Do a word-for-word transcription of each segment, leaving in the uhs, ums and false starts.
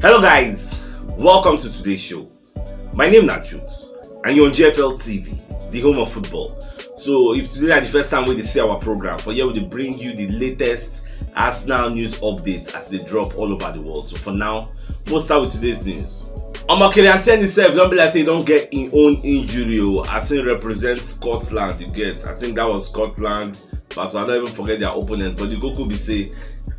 Hello guys, welcome to today's show. My name na Jules and you're on G F L T V, the home of football. So if today na the first time wey dey see our program, for here we dey bring you the latest Arsenal news updates as they drop all over the world. So for now, we'll start with today's news. Omo, Kylian Tierney sef don be like say he don get him own injury o, as he represent Scotland. You get, I think that was Scotland, but I don't even forget their opponents. But the koko be say,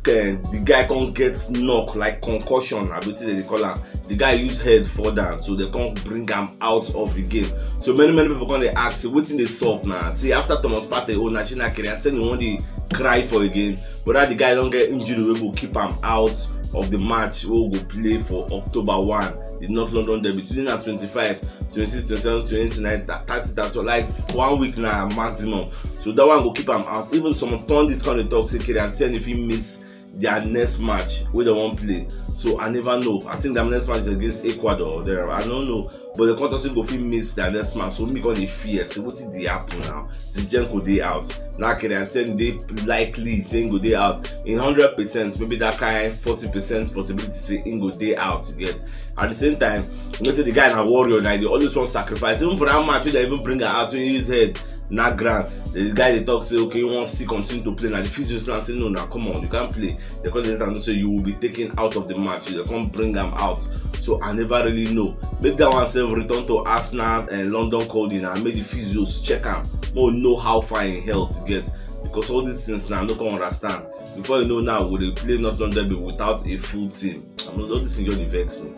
eh, the guy come get knock, like concussion, I think they call am. The guy use head fall down, so they come bring am out of the game. So many many people come dey ask, say wetin dey sup now? See, after Thomas Partey own, na Kylian Tierney wan dey cry for again. Whether the guy don get injury wey go keep am out of the match wey go play for October one, the North London derby. Today na twenty-five, twenty-six, twenty-seven, twenty-eight, twenty-nine, thirty, thirty, like one week na maximum. So that one go keep am out. Even some pundits come dey talk say Kylian Tierney fit miss their next match wey dem wan play. So I never know. I think their next match is against Ecuador or there. I don't know. But the contest go fit miss their next match. So me come dey fear say wetin dey happen now. Zinchenko dey out. Now Kylian Tierney dey likely say he go dey out. In hundred percent, maybe that kind forty percent possibility say he go dey out, you get. At the same time, you know say the guy na warrior, na he dey always wan sacrifice. Even for that match wey dem even bring am out, wey he use head knack ground, the guy dey talk say, okay, he wan still continue to play. Na the physios plan say, no, na come on, you can't play. They come dey let am know say you will be taken out of the match. They come bring am out. So I never really know. Make that one sef return to Arsenal and London Calling and make the physios check am. Make we know how far him health get. Because all these things now, I no come understand. Before you know now, we dey play North London Derby without a full team. I know all this thing just dey vex me.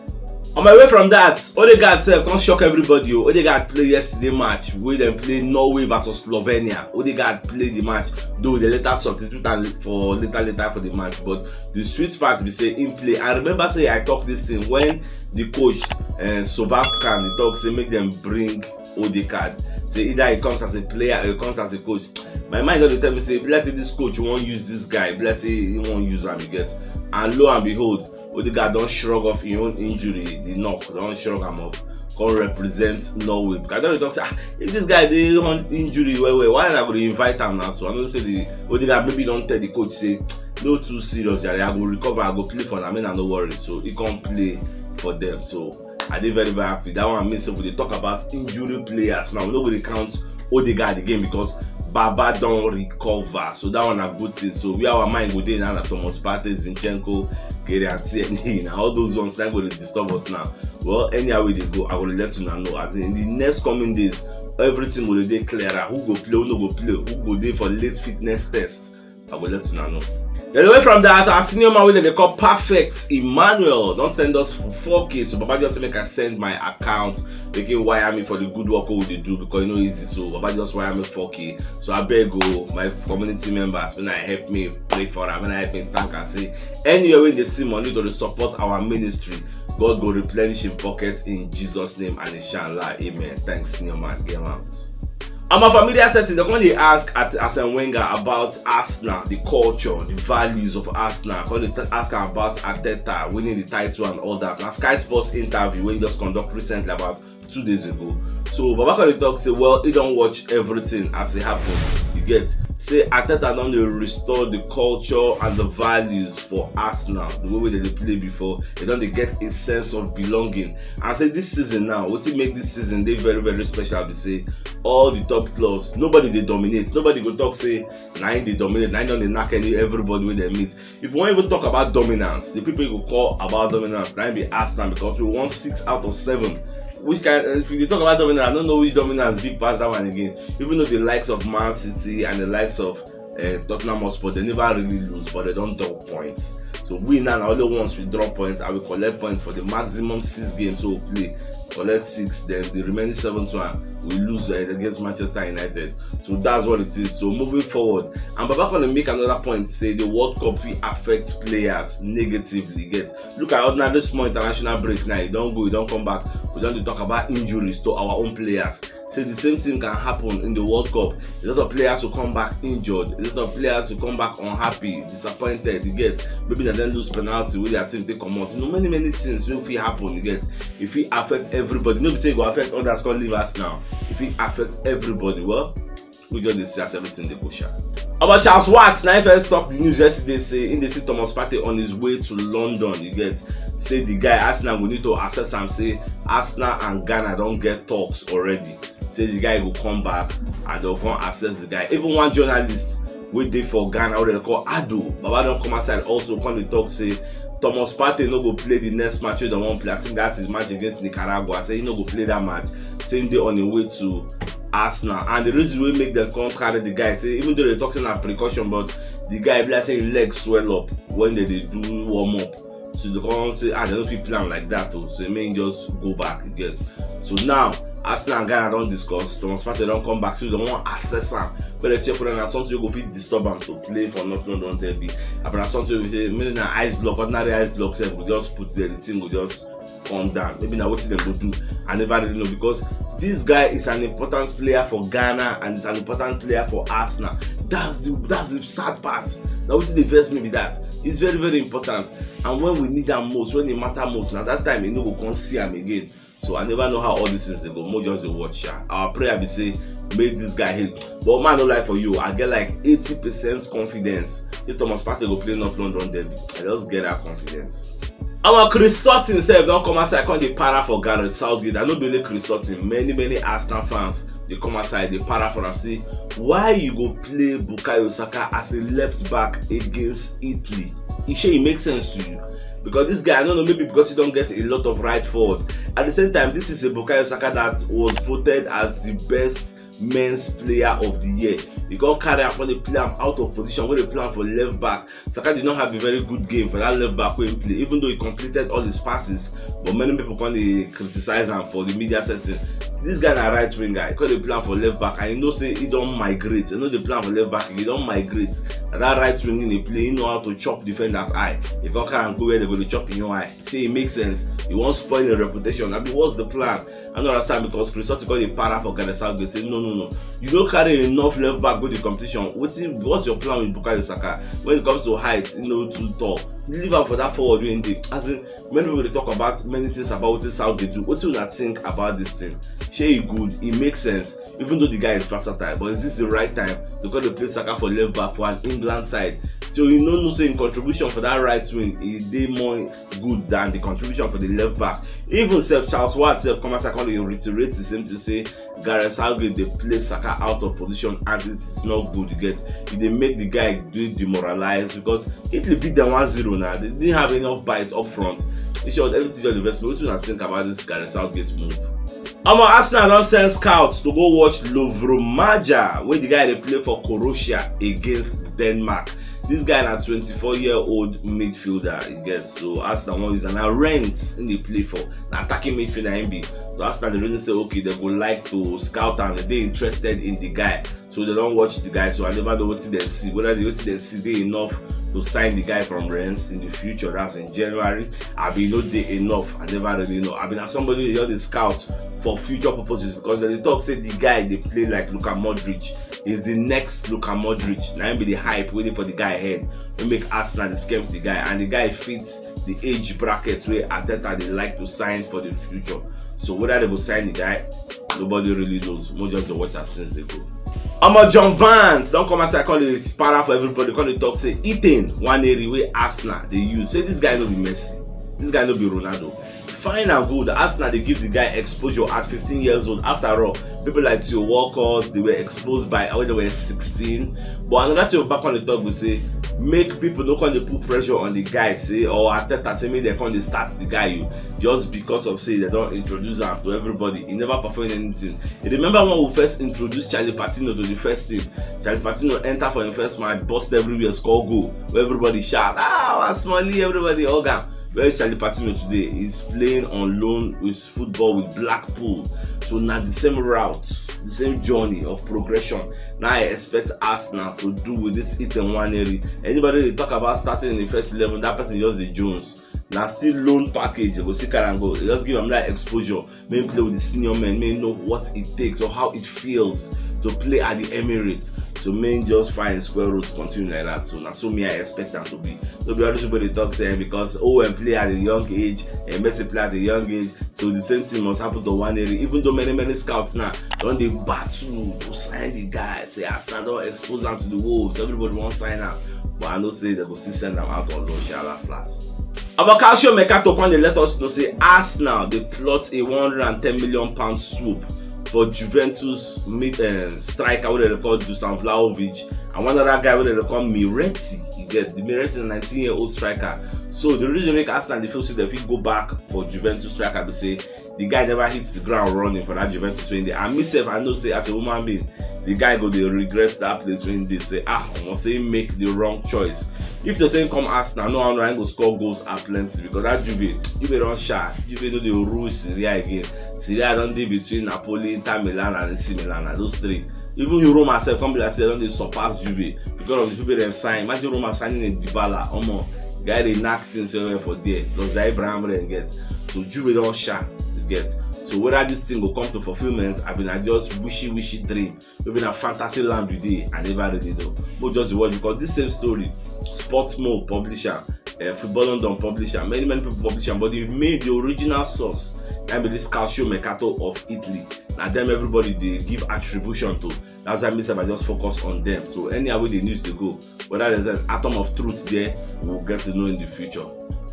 On my way from that, Odegaard sef come shock everybody o. Odegaard play yesterday match wey dem play Norway versus Slovenia. Odegaard play the match, though they later substitute am for later later for the match. But the sweet part be say him play. I remember say I talk this thing when the coach, uh, Sovak Khan, he talk say make dem bring Odegaard. Say either he comes as a player or he comes as a coach. My mind don dey tell me say, let's say this coach wan use this guy, let's say he wan use am, you get. And lo and behold, Odegaard don shrug off his own injury, the knock, don shrug am off, come represent Norway. Because I don dey talk say, ah, if this guy dey on injury well well, why I go dey invite am now? So I know say the Odegaard maybe don tell the coach say, no too serious, jare, I go recover, I go play for now, make una no worry. So he come play for them. So I dey very very happy. That one mean say we dey talk about injury players now. We no go dey count Odegaard again because Baba don recover. So that one na good thing. So where our mind go dey now na Thomas Partey, Zinchenko, Kylian Tierney, na all those ones na go dey disturb us now. Well, anyhow we dey go, I go dey let una know. As in the next coming days, everything go dey clearer. Who go play, who no go play, who go dey for late fitness test, I go let una know. Then away from that, our senior man wey dem dey call Perfect Emmanuel don send us four K. So Baba just say make I send my account, make him wire me for the good work wey we dey do, because e no easy. So Baba just wire me four K. So abeg o, my community members, make una help me pray for am, make una help me thank am. Say anywhere wey dey see money to dey support our ministry, God go replenish him pocket in Jesus' name and inshallah, amen. Thanks, senior man. Get out. I'm a familiar setting. They come dey ask at Arsene Wenger about Arsenal, the culture, the values of Arsenal. Come dey t- ask am about Arteta winning the title and all that. Na Sky Sports interview wey he just conduct recently about two days ago. So Baba come dey talk say, well, he don watch everything as e happen. You get, say Arteta don dey restore the culture and the values for Arsenal, the way wey dem dey play before. They don dey get a sense of belonging. And say this season now, wetin make this season dey very very special be say all the top clubs, nobody dey dominate. Nobody go talk say na him dey dominate, na him don dey knack any everybody wey dem meet. If you wan even talk about dominance, the people you go call about dominance na him be Arsenal, because we won six out of seven. Which kind, if you dey talk about dominance, I don't know which dominance big pass that one again. Even though the likes of Man City and the likes of uh, Tottenham Hotspur, they never really lose, but they don drop points. So we now na only once we drop points, and we collect points for the maximum six games wey we play. Collect six, then the remaining seventh one we lose uh, against Manchester United. So that's what it is. So moving forward, and Baba come dey make another point say the World Cup fit affect players negatively. Get, look at ordinary small international break now. E don go, e don come back. We don dey talk about injuries to our own players. Say the same thing can happen in the World Cup. A lot of players will come back injured. A lot of players will come back unhappy, disappointed. You get, maybe na dem lose penalty wey their team take comot. You know, many many things wey fit happen. You get, e fit affect everybody. No be say e go affect others come leave Arsenal. E fit affect everybody. Well, we just dey see as everything dey go sha. Omo, Charles Watts na im first talk the news yesterday, say im dey see Thomas Partey on his way to London. You get, say the guy, Arsenal go need to assess am, say Arsenal and Ghana don get talks already, say the guy go come back and they'll come assess the guy. Even one journalist wey dey for Ghana, wey dem call Ado Baba, don come outside also come dey talk say Thomas Partey no go play the next match wey dem wan play. I think that's his match against Nicaragua. Say he no go play that match. Say he dey on him way to Arsenal. And the reason wey make dem come carry the guy, say even though they talk say na precaution, but the guy be like say him leg swell up when they dey do warm up. So they come say, ah, they no fit plan like that o. So make him just go back, you get. So now, Arsenal and Ghana don discuss. Thomas Partey don come back, so they wan assess am. Make dem check whether na something wey go fit disturb am to play for North London derby. Abi na something wey be say, maybe na ice block, ordinary ice block sef go just put there, the thing go just come down. Maybe na wetin dem go do. I never really know, because this guy is an important player for Ghana and is an important player for Arsenal. That's the that's the sad part. Na wetin dey vex me be that. It's very, very important. And when we need am most, when e matter most, na that time e no go come see am again. So I never know how all these things dey go. Mo just dey watch sha. Our prayer be say make this guy heal. But man, no lie for you, I get like eighty percent confidence say Thomas Partey go play North London derby. I just get that confidence. Our Chris Sutton sef don come outside, come dey para for Gareth Southgate. I no be only Chris Sutton, many, many Arsenal fans dey come outside dey para for am, say why you go play Bukayo Saka as a left back against Italy? E shey e make sense to you? Because this guy, I don't know, maybe because he don't get a lot of right forward. At the same time, this is a Bukayo Saka that was voted as the best men's player of the year. You can't carry up when they play him out of position, when they play him for left back. Saka did not have a very good game for that left back wey he play, even though he completed all his passes. But many people come dey criticize am for the media setting. This guy na right wing guy, come dey play am for left back, and you know say he don migrate. You know, dey play am for left back, he don migrate. Na that right wing he dey play, he know how to chop defenders eye. He come carry am go where they go dey chop him eye. Say e make sense. You wan spoil your reputation. I mean, what's the plan? I don't understand, because Chris Sutton come dey para for Gareth Southgate, say no, no, no. You don't carry enough left back go the competition. What's what's your plan with Bukayo Saka? When it comes to height, you know, too tall. Leave am for that forward wey he dey. As in, many people dey talk about many things about wetin Southgate do. Wetin una think about this thing? Shey e good? E make sense? Even though the guy is versatile, but is this the right time to go dey play Saka for left back for an England side? So you no know say him contribution for that right wing e dey more good than the contribution for the left back. Even sef Charles Ward sef come outside come dey reiterate the same thing, say Gareth Southgate dey play Saka out of position and it is not good. You get, e dey make the guy dey demoralized, because Italy beat them one zero now. They didn't have enough bites up front. In short, everything just dey vex me. Wetin una think about this Gareth Southgate move? Omo, Arsenal don send scouts to go watch Lovro Maja, wey the guy dey play for Croatia against Denmark. This guy na twenty-four year old midfielder, you get. So Arsenal wan use am. Na Rennes he dey play for. Na attacking midfielder he be. So Arsenal dey reason say, okay, they go like to scout am. They dey interested in the guy. So they don watch the guy. So I never know wetin dem see. Whether the wetin dem see dey enough to sign the guy from Rennes in the future, that's in January. Abi e no dey enough. I never really know. Abi na somebody wey just dey scout for future purposes, because dem dey talk say the guy dey play like Luka Modric. Is the next Luka Modric. Na him be the hype waiting for the guy head. We make Arsenal dey scam the guy, and the guy fits the age bracket wey Arteta dey like to sign for the future. So whether they go sign the guy, nobody really knows. We just dey watch as things dey go. Omo, John Barnes don come outside, come dey para for everybody, come dey talk say Ethan Nwaneri wey Arsenal dey use, say this guy no be Messi, this guy no be Ronaldo. Fine and good, Arsenal dey give the guy exposure at fifteen years old. After all, people like Theo Walcott, they were exposed by when they were sixteen. But another thing we back on the talk, we say make people no come dey put pressure on the guy, say, or Arteta say make dem come dey start the guy, you, just because of say they don introduce am to everybody. He never perform anything. You remember when we first introduced Charlie Patino to the first team? Charlie Patino enter for him first match, burst everywhere, score goal. Where everybody shout, "Ah, our Smalley," everybody hug am. Where is Charlie Patino today? He's playing on loan with football with Blackpool. So na the same route, the same journey of progression. Now I expect Arsenal to do with this Ethan Nwaneri. Anybody they talk about starting in the first eleven, that person just the Jones. Now still loan package, they go see Karango. They just give him that exposure. Make him play with the senior men, make him know what it takes or how it feels to play at the Emirates. So make him just find square root, continue like that. So na so me I expect am to be. No be all those people dey talk say because Owen play at a young age and Messi play at a young age, so the same thing must happen to Nwaneri. Even though many many scouts now don dey battle to sign the guy, say Arsenal don expose am to the wolves, everybody wan sign am, but I know say dem go still send am out on loan sha last last. Our Calcio Mercato come dey let us know say Arsenal dey plot a one hundred and ten million pound swoop for Juventus mid uh, striker wey dem dey call Dusan Vlahovic and one other guy wey dem dey call Miretti. You get the Miretti na nineteen year old striker. So the reason make Arsenal dey feel say dem fit go back for Juventus striker be say the guy never hit the ground running for that Juventus wey dey. And me sef, I know say as a woman being, the guy go dey regret that place wey dey say ah, omo, say he make the wrong choice. If to say him come Arsenal, no, I go score goals at plenty because that Juve, Juve don sha. Juve no dey rule Serie A again. Serie A don dey between Napoli, Inter Milan, and A C Milan, and those three. Even you Roma sef come be like say dem don dey surpass Juve because of the people dem sign. Imagine Roma signing a Dybala, omo, guy dey knack things well well for there. Plus that Abraham dem get. So Juve don sha, you get. So whether this thing go come to fulfilment, I been a just wishy wishy dream. Maybe na fantasy land we dey, I never really know. But just the word because this same story, Sportsmo publisher, uh, Football London publisher, many many people publish am, but the main, the original source na be this Calcio Mercato of Italy. Na dem everybody dey give attribution to. That's why me sef I just focus on them. So anyhow wey the news dey go, whether there's an atom of truth there, we'll get to know in the future.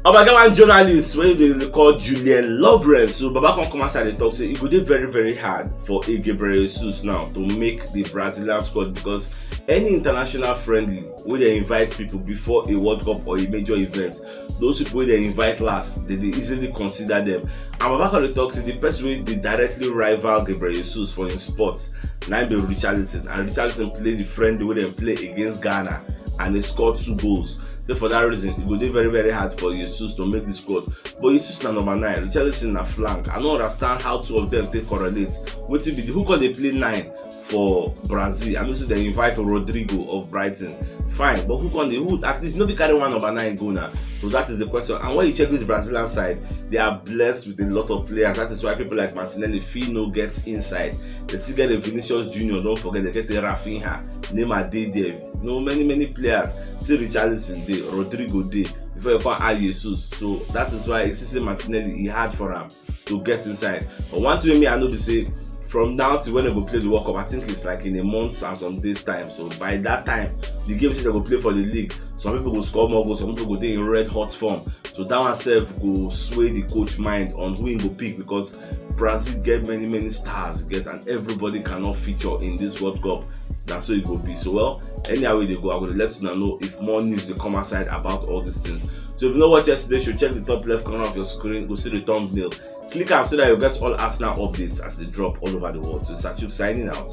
Obaga one journalist wey dey call Julian Lovren. So Baba come come outside dey talk say e go dey very very hard for a Gabriel Jesus now to make the Brazilian squad because any international friendly wey dey invite people before a World Cup or a major event, those people wey dey invite last, they dey easily consider them. And Baba come dey talk say the person wey dey directly rival Gabriel Jesus for him sports na be Richarlison, and Richarlison play the friendly wey dem play against Ghana and he scored two goals. So for that reason, e go dey very very hard for Jesus to make the squad. But Jesus na number nine, Richarlison na flank. I no understand how two of them take correlate. Wetin be the, who come dey play nine for Brazil? I know say dem invite Rodrygo of Brighton. Fine, but who come dey, who, at least no be carry one number nine go now. So that is the question. And when you check this Brazilian side, they are blessed with a lot of players. That is why people like Martinelli fit no get inside. They still get a Vinicius Junior, don't forget they get a Rafinha, Neymar dey there. No, many many players. See Richarlison dey, Rodrygo dey. Before you come add Jesus, so that is why you see say Martinelli e hard for am to get inside. But one thing wey me I know be say from now till when dem go play the World Cup, I think it's like in a month and some days time. So by that time, the game say dem go play for the league, some people go score more goals, some people go dey in red hot form. So that one sef go sway the coach mind on who he go pick because Brazil get many many stars, get, and everybody cannot feature in this World Cup. Na so e go be. So well, anyhow wey dey go, I go dey let una know if more news dey come outside about all these things. So if you no watch yesterday show, check the top left corner of your screen, go see the thumbnail. Click am so that you get all Arsenal updates as they drop all over the world. So Sachuk signing out.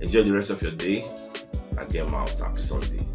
Enjoy the rest of your day. I get out. Happy Sunday.